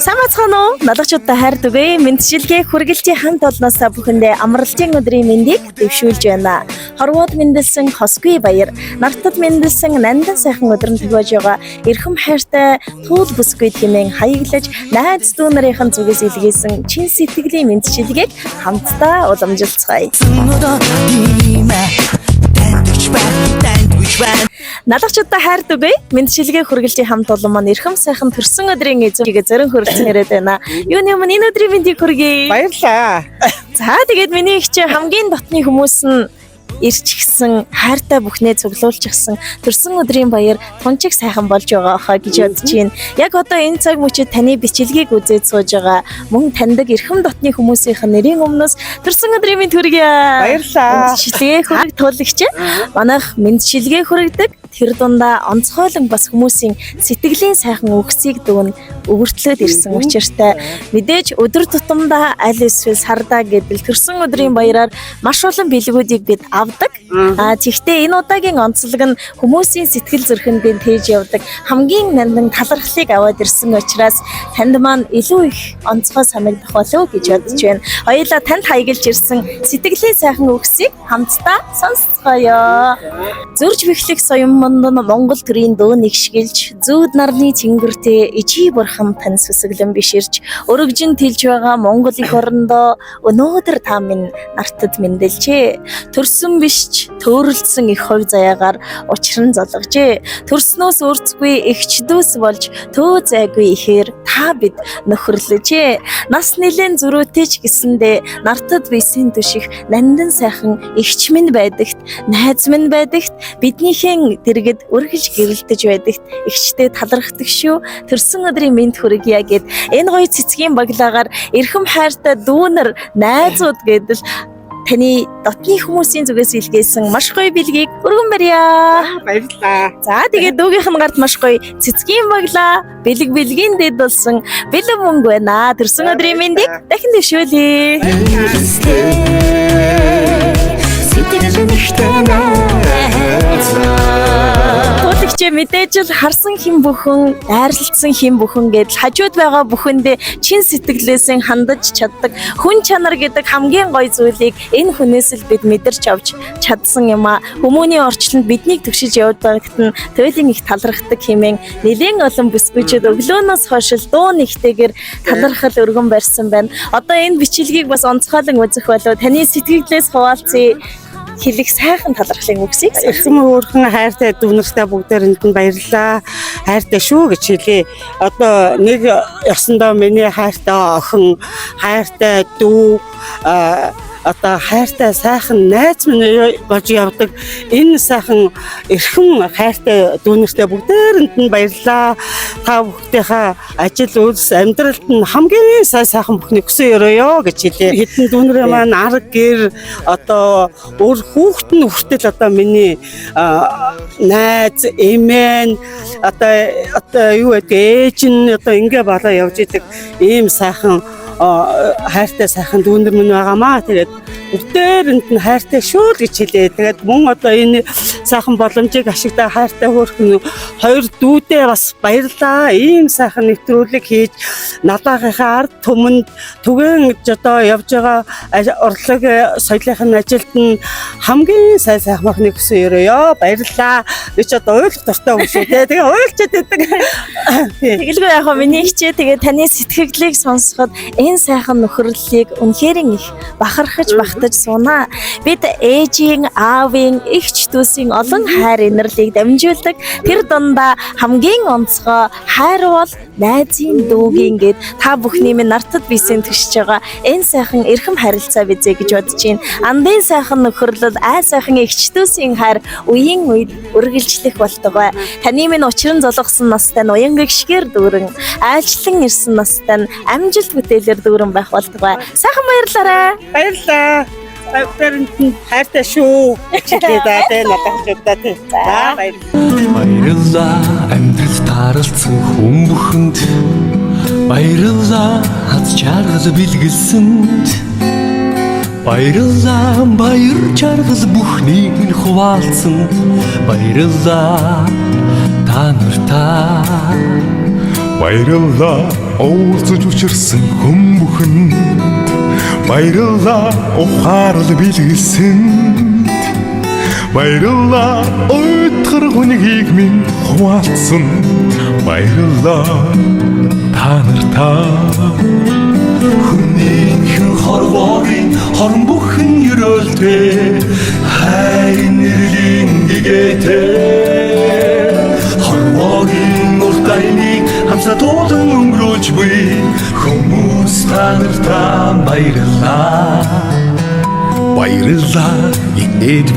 Сайн бацгаана уу? Налагчудаа хайр түгэе. Мэндчилгээ хүргэлтийн хамт олноос та бүхэндээ амралтын өдрийн мэндийг дэвшүүлж байна. Хорвоод мэндэлсэн хосгүй баяр, нартад мэндэлсэн нандан сайхан өдөр нь төгөөж байгаа эрхэм хайртай туул бүсгүй хэмээн хаяглаж найз дүү нарын зүгээс илгээсэн чин сэтгэлийн мэндчилгээг хамтдаа уламжилцгаая. Налагчудаа хайр түгэе. Мэндчилгээ хүргэлтийн хамт олон маань эрхэм сайхан төрсөн өдрийн эзэмшигээ зорин хүрэлцэн ирээд байна. Юуны өмнө энэ өдрийн мэндийг хүргэе. Баярлалаа. За, тэгээд миний их чи хамгийн дотны хүмүүс нь ирчихсэн, хайртай бүхнээ цуглуулчихсан төрсөн өдрийн баяр тунчиг сайхан болж байгаа хаа гэж бодож байна. Яг одоо энэ цаг мөчид таны бичлэгийг үзээд сууж байгаа мөн таньдаг эрхэм дотны хүмүүсийнх нь нэрийн өмнөөс төрсөн өдрийн мэнд хүргье. Баярлалаа. Мэндчилгээ хүрэг туулагч манайх мэндчилгээ хүргэдэг, тэр дундаа онцгойлон бас хүмүүсийн сэтгэлийн сайхан үгсийг дүн өвөртлөөд ирсэн учиртай мэдээж өдөр тутамдаа аль эсвэл сардаа гэдэл төрсөн өдрийн баяраар маш олон бэлгүүдийг бид авдаг. А тэгвэл энэ удаагийн онцлог нь хүмүүсийн сэтгэл зүрхэнд нь тээж явдаг хамгийн нандин талархлыг аваад ирсэн учраас танд маань илүү их онцгой санагдах болов гэж бодож байна. Хоёулаа танд хаяглаж ирсэн сэтгэлийн сайхан үгсийг хамтдаа сонсцгоё. Зөрж бэхлэх соён монд нь Монгол төрийн дөө нэгшгэлж, зүүд нарны цэнгэртээ ижий бурхан тань сүсэглэн биширч, өргөжин тэлж байгаа Монгол их орондоо өнөөдөр та минь нартад мэндэлжээ. Төрсөн биш ч төөрөлдсөн их хувь заяагаар учран золгожээ. Төрснөөс өөрцгүй эгч дүүс болж төө зайгүй ихээр та бид нөхөрлөжээ. Нас нэлэн зөрөөтэй ч гэсэндээ нартад биесийн төших нандин сайхан эгч минь байдагт, найз минь байдагт, биднийхэн дэргэд өргөж гэрэлтэж байдагт эгчтэй талархдаг шүү. Төрсөн өдрийн мэнд хүргье гэд энэ гоё цэцгийн баглаагаар эрхэм хайртай дүүнер найзууд гэдэл таны дотны хүмүүсийн зүгээс илгээсэн маш гоё бэлгийг өргөн барья. Баярлалаа. За, тэгээд дүүгийнх нь гарт маш гоё цэцгийн баглаа, бэлэг бэлгийн дэд болсон бэлэн мөнгө байна. Төрсөн өдрийн мэндийг дахин дэвшүүлье. Сэтгэл нэгтэй найзаа. Туулагч, мэдээж л харсан хэн бүхэн, дайрлалцсан хэн бүхэн гэдэл хажууд байгаа бүхэндээ чин сэтгэлээсээ хандаж чаддаг хүн чанар гэдэг хамгийн гоё зүйлийг энэ хүнээс л бид мэдэрч авч чадсан юм а. Хүмүүний орчлонд биднийг төгшиж явдагт нь туйлын их талархдаг хэмээн нэлээн олон бүсгүйчүүд өглөөнөөс хойш л дуу нэгтэйгэр талархал өргөн барьсан байна. Одоо энэ бичлэгийг бас онцгойлон үзэх болов, таны сэтгэлдээс хуваалцъя, хэлэх сайхан талархлын үгсийг Эрхэм хөөрхөн хайртай дүүнертэй бүгдээрэнд нь баярлалаа. Хайртай шүү гэж хэлье. Одоо нэг ёсондоо миний хайртай охин, хайртай дүү, одоо хайртай сайхан найз минь болж явдаг энэ сайхан эрхэм хайртай дүүнертэй бүгдээрэнд нь баярлалаа. Та бүхнийхээ ажил үйлс амьдралд нь хамгийн сайн сайхан бүхнийг хүсэн өрөөё гэж хэлье. Хэдэн дүүнерээ маань арга гэр одоо өөр хүүхэд нь хүртэл одоо миний найз, эмээн, одоо юу гэдэг, ээж нь одоо ингээ болоо явж идэг ийм сайхан хайртай сайхан дүүнер минь байгаамаа. Тэгээд бүгдээрэнд нь хайртай шүү л гэж хэлээ. Тэгээд мөн одоо энэ сайхан боломжийг ашиглаа хайртай хөөрхөн хоёр дүүдээ бас баярлаа. Ийм сайхан нэвтрүүлэг хийж налаагийнхаа ард түмэнд түгээн гэж одоо явж байгаа урлаг соёлын ажилд нь хамгийн сайн сайхан махны хүсэн өрөөё. Баярлалаа. Би ч одоо уйлах дуртай хүн шүү дээ. Тэгээ уйлчаад байдаг. Тий. Тэгэлгүй яг хаа миний хичээ, тэгээ таны сэтгэгдлийг сонсоход энэ сайхан нөхөрлөлийг үнэхээр их бахархаж багтаж сунаа. Бид ээжийн, аавын, эгч дүүсийн олон хайр инэрлийг дамжуулдаг. Тэр дундаа хамгийн онцгой хайр бол найзын, дүүгийн гээд та бүхний минь нартад бисен төшөж байгаа энэ сайхан эрхэм харилцаа бизээ гэж бодож байна. Андын сайхан нөхөрлөл, ай сайхан эгч дүүсийн хайр үеийн үед үргэлжлэх болтугай. Таны минь учран золгосон настай нь уян гэгшгээр дүүрэн, айлчлан ирсэн настай нь амжилт бүтээлээр дүүрэн байх болтугай. Сайхан баярлалаа. Баярлалаа. Бүгдээрэнд нь хайртай шүү гэж хэлье да тий надад ч удаа тий. За, баярлалаа. Баярлалаа амьдрал тааралцсан хүн бүхэнд. Баярлалаа хад жаргал бэлгэлсэнд. Баярлалаа баяр жаргал бүхнийг нь хуваалцсанд. Баярлалаа та нартаа. Баярлалаа. Уулзаж учирсан хүн бүхэнд баярлалаа, ухаарал бэлгэлсэнд. Баярлалаа, уйтгар хүнгийг минь хуваалцсан. Баярлалаа та нартаа. Хүнийхэн хорвоогийн хорон бүхэн ерөөлтэй, хайрын нэрлийн гэгээтэй. Хорвоогийн урт аяны хамсаа туулан өнгөрүүлж буй хүмүүс, та нартаа баярлалаа. Баярлалаа инээд.